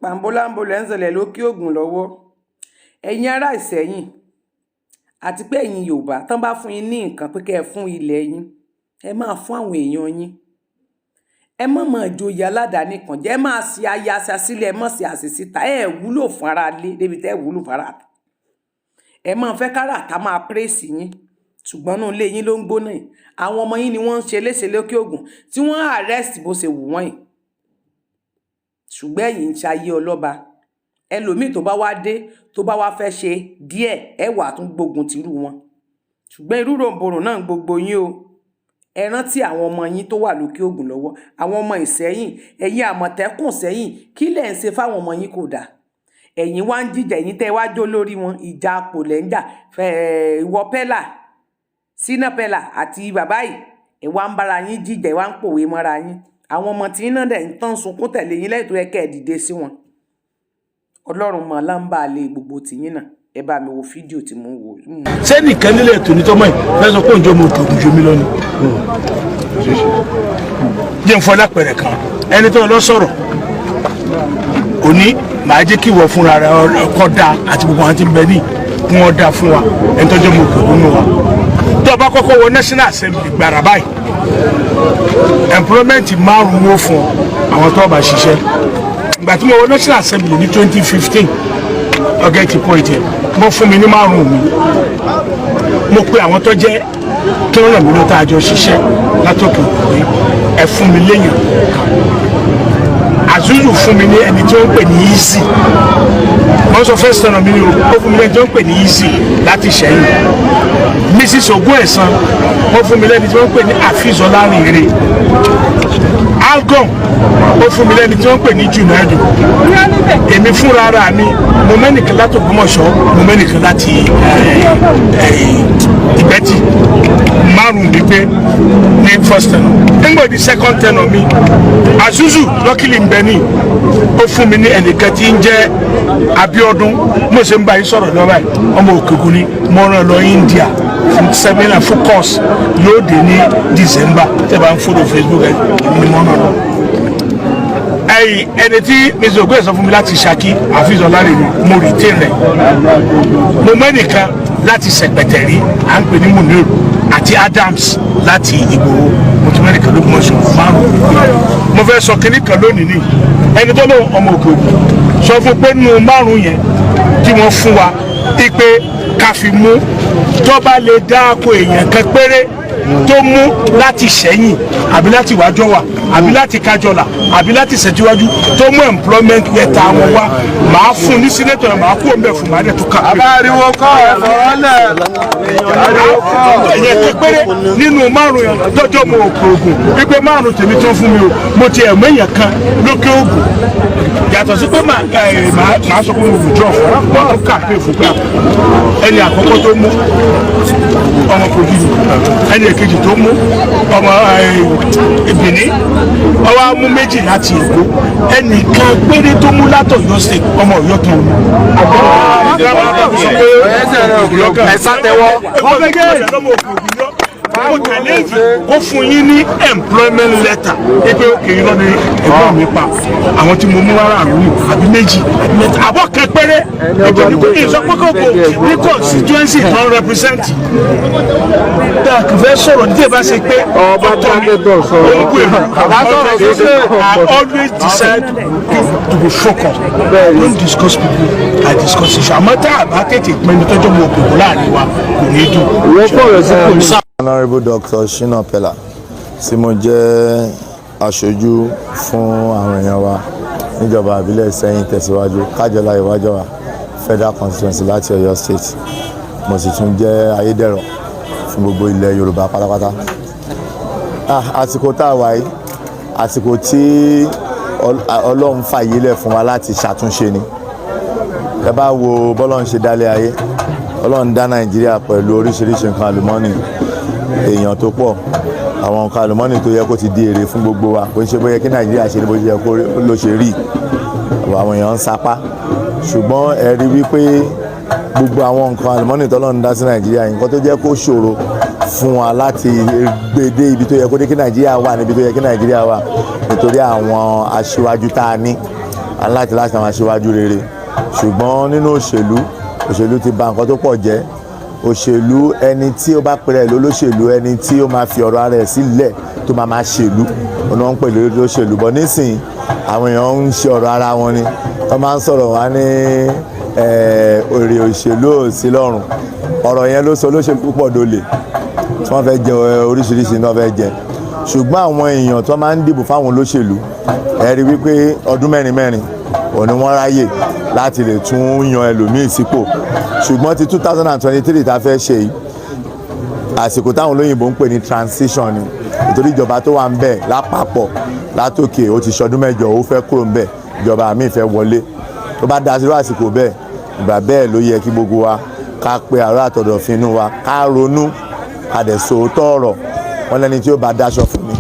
Pàǹbóláńbolẹ̀ ń ṣẹlẹ̀ lókè Ògùn lọ́wọ́. Ẹ̀yin ará Ìsẹ́yìn àti pé ẹ̀yin Yorùbá, tán bá fún yín ní nǹkan pé kẹ́ ẹ fún ilẹ̀ yín, ẹ máa fún àwọn èèyàn yín. Ẹ má máa joyè aládàáni kan jẹ́. Ẹ máa ṣe ayasa sílẹ̀, ẹ má ṣe àṣìṣíta. Ẹ wúlò fún ara lé débi tẹ́ ẹ wúlò fún ara. Ẹ máa fẹ́ kára ta máa praise yín, ṣùgbọ́n inú ilé yín ló ń gbóná yìí. Àwọn ọmọ yín ni wọ́n ń ṣe léṣe lókè Ògùn tí wọ́n arrest bó ṣe wù wọ́n yìí, ṣùgbọ́n ẹ̀yin ń ṣayé ọlọ́ba. Ẹlòmíì tó bá wá dé, tó bá wá fẹ́ ṣe díẹ̀, ẹ wà tún gbógun tìrú wọn. Ṣùgbọ́n irú ròǹbòrùn náà gbogbo yín o. Ẹ rántí àwọn ọmọ yín tó wà lókè Ògùn lọ́wọ́, àwọn ọmọ Ìsẹ́yìn, ẹ̀yin Àmọ̀tẹ́kùn Sẹ́yìn. Kí lẹ̀ ń ṣe fáwọn ọmọ yín? Kò dáa. Ẹ̀yin wá ń jíjà, ẹ̀yin tẹ́ wá jó lórí wọn, ìjà àpò lẹ́ ń jà. Ìwọ Pẹ́là Sínà Pẹ́là àti bàbá yìí, ẹ̀ wá ń bára yín jíjà, ẹ̀ wá ń pòwe mọ́ra yín. Àwọn ọmọ tí iná dẹ̀ ń tán sunkún tẹ̀lé yín lẹ́yìn tó yẹ kẹ́ ẹ̀ dìde sí wọn. Ọlọ́run mọ̀ láǹbà lé gbogbo tìyín náà. Ẹ bá mi wo fídíò tí mo ń wò. Ṣé nìkan nílẹ̀ tòní tọ́mọ̀ yìí fẹ́ sọ pé òǹjọ́ mo dògùn ju mi lọ ni? Jẹ́ n fọ́ lápẹ̀rẹ̀ kan. Ẹni tó lọ sọ̀rọ̀ òní, màá jẹ́ kí ìwọ fúnra rẹ kọ́ da àti gbogbo àwọn tí ń bẹ ní kí wọ́n da fún wa. Ẹni tó jẹ́ mo dògùn nù wa, tó o bá kọ́kọ́ wọ National Assembly gbàrà báyìí, employment márùn-ún wó fún àwọn tó bá ṣiṣẹ́. Ìgbà tí mo wọ National Assembly ní 2015, ọ̀gá ti point ẹ̀, wọ́n fún mi ní márùn-ún mi. Mo pe àwọn tó jẹ́ tó ràn mí lọ́tà àjọ ṣiṣẹ́ látòkè òkè, ẹ fún mi léèyàn kan. Azuzu fún mi ní ẹni tí wọ́n ń pè ní Easy. Wọ́n sọ first tenure mi ni o. Ó fún mi lẹ́ni tí wọ́n ń pè ní Easy láti Ṣẹ́yìn. Mrs Ogun Ẹ̀sán, wọ́n fún mi lẹ́ni tí wọ́n ń pè ní Afeez Ọlárìnrè. Algon, ó fún mi lẹ́ni tí wọ́n ń pè ní Junaidu. Èmi fúnra ara mi, mo mẹ́nìkan láti Ògbómọ̀ṣọ́, mo mẹ́nìkan láti Ìgbẹ́tì. Márùn mi pé ní first tenure. Nígbà di second tenure mi, Azuzu luckily ń bẹ ní, ó fún mi ní ẹnìkan tí ń jẹ́ Abiodun. Mo ṣe ń bá yín sọ̀rọ̀ lọ́wọ́ báyìí, ọmọ Òkèkùn ni. Mo rán lọ India fún seminar, fún course, yóò dé ní December. Tẹ́ bá ń follow Facebook ẹ̀, èmi ni mo rán lọ. Ẹyìn ẹni tí Mr Ogun sọ fún mi láti Ṣakí, Àfihàn Ọlárẹ̀mí, mo retain rẹ̀. Mo mẹ́nìkan láti Sẹ̀pẹ̀tẹ̀rí, à ń pè ní Munir, àti Adams láti Ìgbòho. Mo ti mẹ́nìkan ló mọ̀ sọ márùn. Mo fẹ́ sọ kínní kan lónìí ní ẹni tó lóun ọmọ Òkè Ògùn, sọ fún pé nínú márùn yẹn tí wọ́n fún wa ipe ká fi mú, tó bá lè dáko èèyàn kan péré tó mú láti Sẹ́yìn, àbí láti wájọ́ wà, àbí láti Kájọlà, àbí láti Ṣètìwájú, tó mú employment letter wọn wá, màá fún ní senator yẹn, màá kú òun bẹ̀ fún, màá dẹ̀ tó kà pé. Ariwo kọ́, ẹ fọ̀rọ̀ lẹ̀. Èèyàn kan péré nínú márùn yẹn tọ́jọ́ mo Òkè Ògùn wípé márùn tèmi tó fún mi o, mo ti ẹ̀mọ́ èèyàn kan lókè Ògùn, yàtọ̀ sí pé màá sọ pé mo withdraw fún wọn, tó kà pé fún pé ẹni àkọ́kọ́ tó mú ọmọ Kogi, ẹni èkejì tó mú ọmọ Benin, ọwọ́ á mú méjì láti Èkó, ẹnìkan péré tó mú látọ̀yọ́ state, ọmọ Ọ̀yọ́ kan. Ẹ sátẹwọ́. Mo challenge kó fún yín ní employment letter pé òkè yìí lọ́dún ẹ̀gbọ́n mi pa àwọn tí mo mú wá rà rú, àbí méjì, àbí mẹ́ta, àbọ̀ kan péré. Ètò ní kò ní sọ pé kò ní constituency tó ń represent tá a kò fẹ́ sọ̀rọ̀ ní tí ẹ bá ṣe pé Ọba ọ̀tọ̀ mi Dákẹ́tọ̀ sọ̀rọ̀. òun kò èrò. Bàbá sọ̀rọ̀ sókè. I always decide to be focused. I don't discuss people, I discuss issue. Àmọ́ tá a bá tètè pinnu tọ́jú mọ́ òkùnkùn láàrin wa, kò ní dùn. Ìwọ fọ̀rọ̀ sí kò ní. Honourable Dr. Shina Peller, tí mo jẹ́ aṣojú fún àwọn èèyàn wa níjọba àbílẹ̀ Ìsẹ́yìn Tẹ̀síwájú, Kájọlá Ìwájọwà Federal Constituency láti Ọ̀yọ́ State. Mo sì tún jẹ́ ayédèrò fún gbogbo ilẹ̀ Yorùbá pátápátá. Ah, àsìkò tá a wà yìí, àsìkò tí Ọlọ́run fàyè lẹ̀ fún wa láti ṣàtúnṣe ni. Ẹ bá wo bọ́lọ́run ṣe dálé ayé, Ọlọ́run dá Nàìjíríà pẹ̀lú oríṣiríṣi nǹkan àlùmọ́nì, èèyàn tó pọ̀, àwọn nǹkan àlùmọ́nì tó yẹ kó ti di èrè fún gbogbo wa. Kò ń ṣe bóyá kí Nàìjíríà ṣe ní bó ṣe yẹ kó ló ṣe rí. Àwọn èèyàn ń sapá, ṣùgbọ́n ẹ rí wípé gbogbo àwọn nǹkan àlùmọ́nì tọ́lọ́run dá sí Nàìjíríà, nǹkan tó jẹ́ kó ṣòro fún wa láti gbé dé ibi tó yẹ kó dé, kí Nàìjíríà wà níbi tó yẹ kí Nàìjíríà wà, nítorí àwọn aṣíwájú tá a ní. Aláti láti àwọn aṣíwájú rere. Ṣùgbọ́n nínú òṣèlú, òṣèlú ti bà nǹkan tó pọ̀ jẹ́. Òṣèlú, ẹni tí ó bá pèrè lólóṣèlú, ẹni tí ó máa fi ọ̀rọ̀ ara ẹ̀ sílẹ̀ tó máa máa ṣèlú, òun náà ń pè lólóṣèlú. Bọ̀ nísìnyí, àwọn èèyàn ń ṣe ọ̀rọ̀ ara wọn ni wọ́n máa ń sọ̀rọ̀ wá ní èrè òṣèlú ò sí lọ́rùn. Ọ̀rọ̀ yẹn ló sọ olóṣèlú púpọ̀ dolè tí wọ́n fẹ́ jẹ oríṣiríṣi ní wọ́n fẹ́ jẹ. Ṣùgbọ́n àwọn èèyàn tó máa ń dìbò fáwọn olóṣèlú, ẹ rí wípé ọdún mẹ́rin mẹ́rin òun ni wọ́n ráyè láti lè tún yan ẹlòmíì sípò. Ṣùgbọ́n ti 2023 tá a fẹ́ ṣe yìí, àsìkò táwọn olóyìnbó ń pè ní transition ni, nítorí ìjọba tó wà ń bẹ̀ lápapọ̀ látòkè ó ti ṣọdún 8, ó fẹ́ kúrò ń bẹ̀, ìjọba míì fẹ́ wọlé. Tó bá da sírú àsìkò bẹ́ẹ̀, ìgbà bẹ́ẹ̀ ló yẹ kí gbogbo wa ká pe àárọ̀ àtọ̀dọ̀fin inú wa, ká ronú, ká dẹ̀ sòótọ́ ọ̀rọ̀. Wọn lẹ́ni tí ó bá dáṣọ fún mi,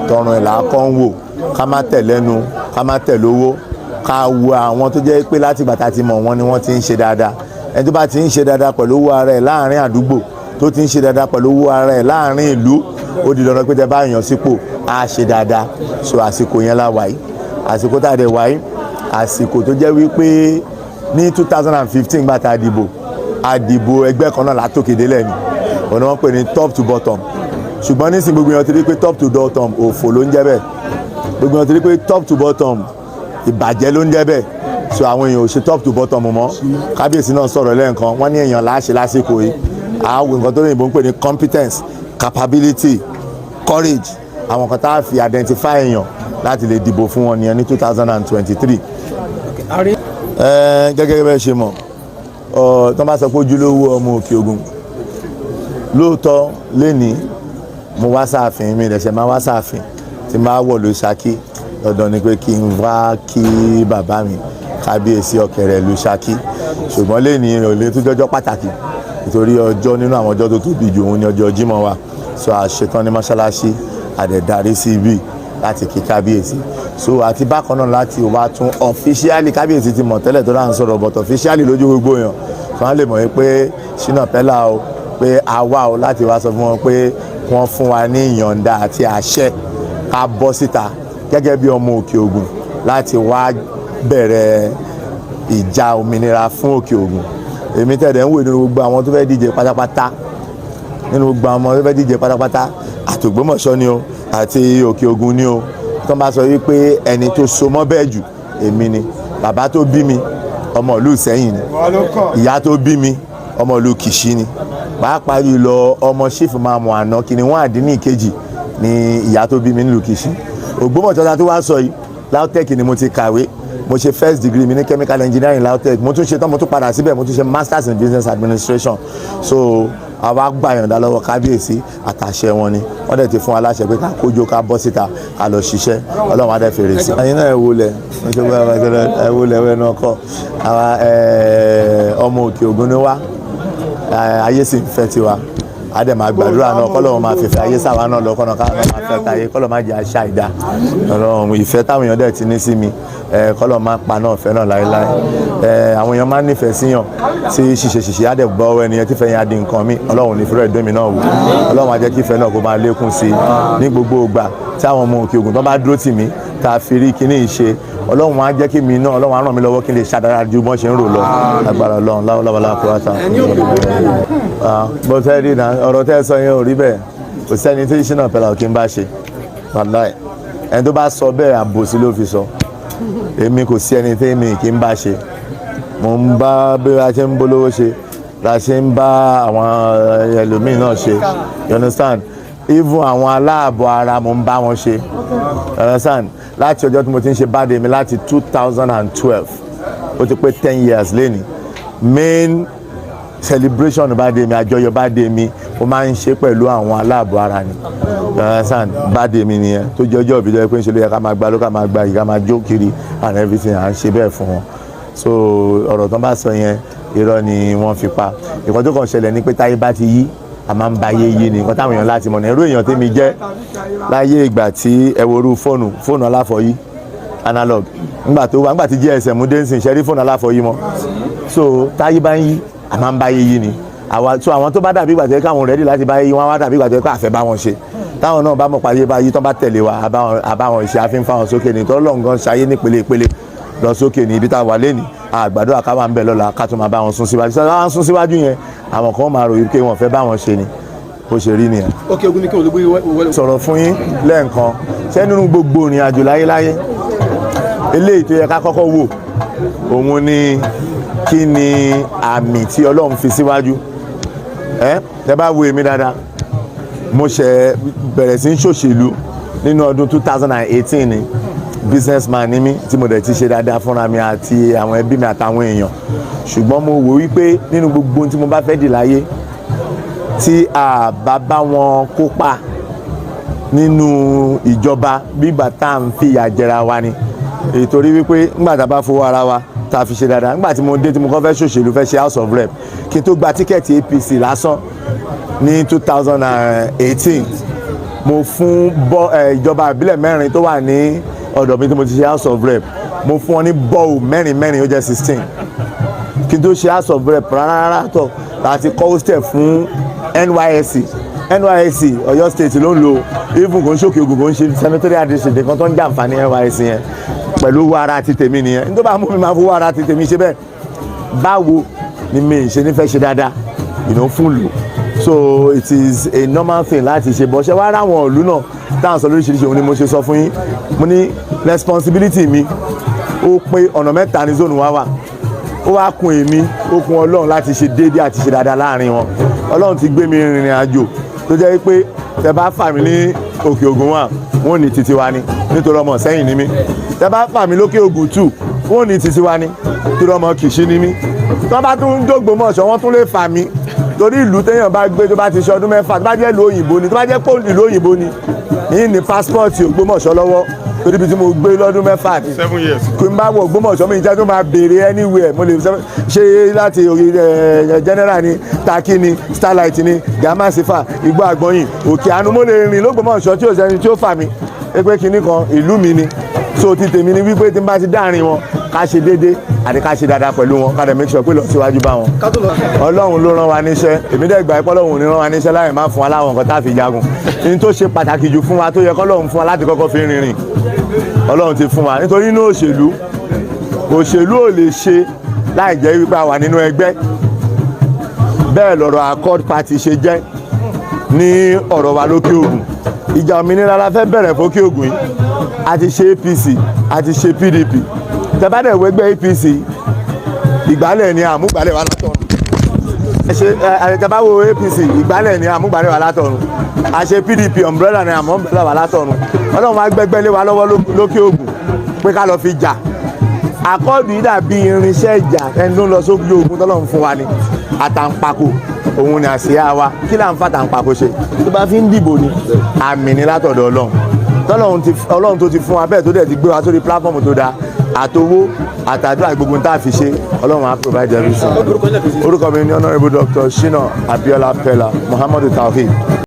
tọrùn ẹ̀ là á kọ́ ń wò. Ká má tẹ̀ lẹ́nu, ká má tẹ̀ lówó, ká wo àwọn tó jẹ́ pé láti ìgbà tá a ti mọ̀ wọ́n ni wọ́n ti ń ṣe dáadáa. Ẹni tó bá ti ń ṣe dáadáa pẹ̀lú owó ara ẹ̀ láàrin àdúgbò, tó ti ń ṣe dáadáa pẹ̀lú owó ara ẹ̀ láàrin ìlú, ó di dandan pé tẹ bá yàn sípò, á ṣe dáadáa. So àsìkò yẹn la wà yìí. Àsìkò tá a dẹ̀ wà yìí, àsìkò tó jẹ́ wípé ní 2015, gbà tá a dìbò, a dìbò ẹgbẹ́ kan náà látòkè délẹ̀ ni, òun ni wọ́n pè ní top to bottom. Ṣùgbọ́n nísìnyí, gbogbo èèyàn ti rí pé top to bottom, òfò ló ń jẹ́ bẹ́ẹ̀. Gbogbo èèyàn ti rí pé top to bottom, ìbàjẹ́ ló ń jẹ́ bẹ́ẹ̀. So àwọn èèyàn ò ṣe top to bottom mọ́. Kábíyèsí náà sọ̀rọ̀ lẹ́ẹ̀kan, wọ́n ní èèyàn láṣẹ lásìkò yìí. Àwọn nǹkan tó lóyìnbó ń pè ní competence, capability, courage, àwọn kan tá a fi identify èèyàn láti lè dìbò fún wọn nìyẹn ní 2023. Gẹ́gẹ́ bẹ́ẹ̀ ṣe mọ̀ ọ, tó bá sọ pé ojúlówó ọmọ Òkè Ògùn lóòótọ́, lẹ́ni mo wá sáàfin mi ìrẹsẹ̀ máa wá sáàfin tí máa wọ̀ ló Ṣakí, dandan ni pé kí n wá kí bàbá mi, kábíyèsí Ọ̀kẹ̀rẹ̀ ìlú Ṣakí. Ṣùgbọ́n lẹ́ni ìrọ̀lẹ́ tó jọjọ́ pàtàkì, nítorí ọjọ́ nínú àwọn ọjọ́ tó tóbi jù, òun ni ọjọ́ Jímọ̀ wa. So àṣetán ní mọ́ṣáláṣí, àdẹ̀darí sí ibi láti kí kábíyèsí. So àti bákan náà láti wá tún officially, kábíyèsí ti mọ̀ tẹ́lẹ̀ tó dáhùn sọ̀rọ̀, but officially lójú gbogbo èèyàn kí wọ́n lè mọ̀ pé Shina Peller o, pé a wá o láti wá sọ fún wọn pé wọ́n fún wa ní ìyọ̀ǹda àti àṣẹ ká bọ́ síta gẹ́gẹ́ bí ọmọ Òkè Ògùn láti wá bẹ̀rẹ̀ ìjà òmìnira fún Òkè Ògùn. Èmi tẹ̀lé ń wò nínú gbogbo àwọn tó fẹ́ díje pátápátá, nínú gbogbo àwọn tó fẹ́ díje pátápátá, àtògbómọ̀ṣọ́ ni o àti Òkè Ògùn ni o, tó bá sọ wípé ẹni tó so mọ́ bẹ́ẹ̀ jù, èmi ni. Bàbá tó bí mi, ọmọ ìlú Ìsẹ́yìn ni. Ìyá tó bí mi, ọmọ ìlú Kìṣí ni. Pàápàá jùlọ, ọmọ sífù máa mọ̀ àná kìnìún àdínní ìkejì ni ìyá tó bí mi nílùú Kìṣí. Ògbómọ̀ṣọ́ tó wá sọ yìí, LAUTECH ni mo ti kàwé. Mo ṣe first degree mi ní chemical engineering, LAUTECH. Mo tún ṣe tán, mo tún padà síbẹ̀, mo tún ṣe masters in business administration. So àwa gbà yọ̀ǹda lọ́wọ́ kábíyèsí àtàṣẹ wọn ni wọ́n dẹ̀ ti fún wa láṣẹ pé ká kójó, ká bọ́ síta, ká lọ ṣiṣẹ́. Ọlọ́run á dẹ̀ fèrè sí. Ẹ̀yin náà, ẹ wọlé, ẹ wọlé, ẹ náà kọ́ àwa ọmọ Òkè Ògùn ni wá. Ayé sì ń fẹ́ tiwa. A dẹ̀ máa gbàdúrà náà kọ́lọ́run máa fìfẹ́ ayé sáwa náà lọ́kọ́nà, káwọn náà máa fẹ́ táyé, kọ́lọ́run má jẹ́ àṣà ìdá. Ọlọ́run, ìfẹ́ táwọn èèyàn dẹ̀ ti ní sí mi, kọ́lọ́run má pa náà fẹ́ náà láéláé. Àwọn èèyàn máa ń nífẹ̀ẹ́ síyàn tí ṣìṣe ṣìṣe á dẹ̀ bọ́ ọwọ́ ẹnìyẹn tí fẹ́ yẹn á di nǹkan mi. Ọlọ́run ní fúrẹ́ ẹ̀dùn mi náà wò. Ọlọ́run á jẹ́ kí ìfẹ́ náà kó máa lékún sí i ní gbogbo ìgbà tí àwọn ọmọ Òkè Ògùn tó bá dúró tì mí tá a fi rí kíní ìṣe. Ọlọ́run á jẹ́ kí mi náà, Ọlọ́run á ràn mí lọ́wọ́ kí n lè ṣàdára ju bọ́n ṣe ń rò lọ. Agbára Ọlọ́run láwọláwọlá kó wá ta. Bó tẹ́ rí náà, ọ̀rọ̀ tẹ́ sọ yẹn ò rí bẹ́ẹ̀. Kò sẹ́ni tí Shina Peller kí n bá ṣe. Wàláì, ẹni tó bá sọ bẹ́ẹ̀, àbòsí ló fi sọ. Èmi, kò sí ẹni tí mi kì í bá ṣe. Mo ń bá bí a ṣe ń bolówó ṣe la ṣe ń bá àwọn ẹlòmíì náà ṣe, you understand? Even àwọn aláàbọ̀ ara, mo ń bá wọn ṣe, you understand? Láti ọjọ́ tí mo ti ń ṣe birthday mi láti 2012, ó ti pé 10 years lẹ́ni. Main celebration birthday mi, àjọyọ̀ birthday mi, mo máa ń ṣe pẹ̀lú àwọn aláàbọ̀ ara ni, you understand? Birthday mi nìyẹn tó jẹ́ ọjọ́ ìbí tó yẹ pé ń ṣe ló yẹ ká máa gba ló, ká máa gba yìí, ká máa jó kiri and everything. À ń ṣe bẹ́ẹ̀ fún wọn. So ọ̀rọ̀ tó ń bá sọ yẹn, irọ́ ni wọ́n fi pa. Ìkan tó kàn ṣẹlẹ̀ ni pé táyé bá ti yí, a máa ń ba ayé yí ni. Nǹkan táwọn èèyàn láti mọ̀ ní irú èèyàn tèmi jẹ́ láyé ìgbà tí ẹ wo irú fóònù, fóònù aláfọyí, analog, nígbà tó wà, nígbà tí GSM dé ń sìn, ṣe rí fóònù aláfọyí mọ́? So táyé bá ń yí, a máa ń bá ayé yí ni àwa. So àwọn tó bá dàbí ìgbà tó yẹ káwọn ready láti bá yí wọn wá, dàbí ìgbà tó yẹ ká àfẹ́ bá wọn ṣe, táwọn náà bá mọ̀ pàdé bá yí tán, bá tẹ̀lé wa, a bá wọn ṣe, àfi ń fa wọn sókè ní tọ́lọ́ nǹkan ṣayé nípele ìpele. Lọ sókè ní ibi tá a wà lẹ́nìí, àgbàdo àkáwà ń bẹ̀ lọ́la, ká tún máa bá wọn sún síwájú. Sọ wọn sún síwájú yẹn, àwọn kan máa ròyìn pé wọ́n fẹ́ bá wọn ṣe ni. Bó ṣe rí nìyẹn. Òkè Ògùn ní kí wọ́n lè gbé wọlé. Sọ̀rọ̀ fún yín lẹ́ẹ̀kan ṣé nínú gbogbo ìrìn àjò láyéláyé eléyìí tó yẹ ká kọ́kọ́ wò, òun ni kí ni àmì tí Ọlọ́run fi síwájú. Ẹ tẹ bá wo èmi dáadáa, mo ṣe bẹ̀rẹ̀ sí í ṣòṣèlú nínú ọdún 2018 ni. Businessman ni mí, tí mo dẹ̀ ti ṣe dáadáa fúnra mi àti àwọn ẹbí mi àtàwọn èèyàn. Ṣùgbọ́n mo wò wípé nínú gbogbo ohun tí mo bá fẹ́ dì láyé, tí a bá bá wọn kópa nínú ìjọba, bígbà tá à ń fìyà jẹra wa ni. Ìtorí wípé ńgbà tá a bá fowó ara wa tá a fi ṣe dáadáa, ńgbà tí mo dé, tí mo kọ́ fẹ́ ṣòṣèlú, fẹ́ ṣe House of Rep, kí n tó gba ticket APC lásán ní 2018, mo fún bọ́ ẹ ìjọba ìbílẹ̀ mẹ́rin tó wà ní ọ̀dọ̀ mi tí mo ti ṣe House of Rep, mo fún wọn ní borehole mẹ́rin mẹ́rin, ó jẹ́ 16. Kí n tó ṣe House of Rep rárá rárá tọ̀ láti kọ́ hostel fún NYSC. NYSC, Ọ̀yọ́ State ló ń lò. Even kò ń ṣòkè Ògùn, kò ń ṣe senatorial district nìkan tó ń jàǹfààní NYSC yẹn. Pẹ̀lú owó ara ti tèmi nìyẹn. Nítorí bá mú mi máa fowó ara ti tèmi ṣe bẹ́ẹ̀, báwo ni mi ṣe ní fẹ́ ṣe dáadáa fún lò? So it is a normal thing láti ṣe bọ́ ṣe wá ráwọn ìlú náà táwọn sọ lóríṣiríṣi. Òun ni mo ṣe sọ fún yín, mo ní responsibility mi ó pé ọ̀nà mẹ́ta ní zone wa wà. Ó wá kun èmi, ó kun Ọlọ́run láti ṣe déédéé àti ṣe dáadáa láàrin wọn. Ọlọ́run ti gbé mi rìnrìn àjò tó jẹ́ pé tẹ bá fà mí ní Òkè Ògùn wà, wọ́n ní títí wa ni, nítorí ọmọ Sẹ́yìn ni mí. Tẹ bá fà mí lókè Ògùn tù, wọ́n ní títí wa ni, torí ọmọ Kìṣí ni mí. Tọ́ bá tún dógbòmọ̀ṣọ́, wọ́n tún lè fà mí, torí ìlú téèyàn bá gbé tó bá ti ṣe ọdún 6, tó bá jẹ́ ìlú òyìnbó ni, tó bá jẹ́ pé ìlú òyìnbó ni, yín ní passport Ògbómọ̀ṣọ́ lọ́wọ́, torí ibi tí mo gbé lọ́dún 6 ni. 7 years. Kí n bá wọ Ògbómọ̀ṣọ́, mi jẹ́ tó máa béèrè anywhere. Mo lè ṣe láti General ni, Taki ni, Starlight ni, Gamasifa, Igbó Àgbọ̀yìn, Òkè Àánú. Mo lè rìn lÓgbómọ̀ṣọ́ tí ò sẹ́ni tí ó fà mí pé kinní kan ìlú mi ni. So ti tèmi ni wípé tí n bá ti dáàrin wọn, ká ṣe déédé àti ká ṣe dáadáa pẹ̀lú wọn, ká dẹ̀ make sure pé lọ síwájú bá wọn. Ọlọ́run ló rán wa níṣẹ́. Èmi dẹ̀ gbà pé Ọlọ́run ò ní rán wa níṣẹ́ láì má fún wa láwọn nǹkan tá a fi jagun. Ní tó ṣe pàtàkì jù fún wa tó yẹ kọ́lọ́run fún wa láti kọ́kọ́ fi rìnrìn, Ọlọ́run ti fún wa. Nítorí inú òṣèlú, òṣèlú ò lè ṣe láì jẹ́ wípé a wà nínú ẹgbẹ́. Bẹ́ẹ̀ lọ̀rọ̀ Accord Party ṣe jẹ́ ní ọ̀rọ̀ wa lókè Ògùn. Ìjà òmìnira la fẹ́ bẹ̀rẹ̀ fókè Ògùn yìí. A ti ṣe APC, a ti ṣe PDP. Tẹ́bádẹ̀ wẹ́gbẹ́ APC, ìgbálẹ̀ ni, àmúgbálẹ̀ wa látọ̀run. Ẹ ṣe ẹ tẹ́bá wo APC, ìgbálẹ̀ ni, àmúgbálẹ̀ wa látọ̀run. A ṣe PDP, umbrella ni, àmọ́ umbrella wa látọ̀run. Ọlọ́run wa gbẹ́gbẹ́ lé wa lọ́wọ́ lókè Ògùn pé ká lọ fi jà. Accord yìí dàbí irinṣẹ́ ìjà ẹni tó ń lọ sójú ogun tọ́lọ́run fún wa ni. Àtàǹpàkò òun ni àsíá wa. Kí là ń fa àtàǹpàkò ṣe? Tó bá fi ń dìbò ni, àmì ni látọ̀dọ̀ Ọlọ́run. Tọ́lọ́run ti Ọlọ́run tó ti fún wa bẹ́ẹ̀, tó dẹ̀ ti gbé wa sórí platform tó dáa, àtowó àtàdúrà, gbogbo tá a fi ṣe, Ọlọ́run á provide everything. Orúkọ mi ni Honourable Dr. Shina Abiola Pella Muhammadu Taofeek.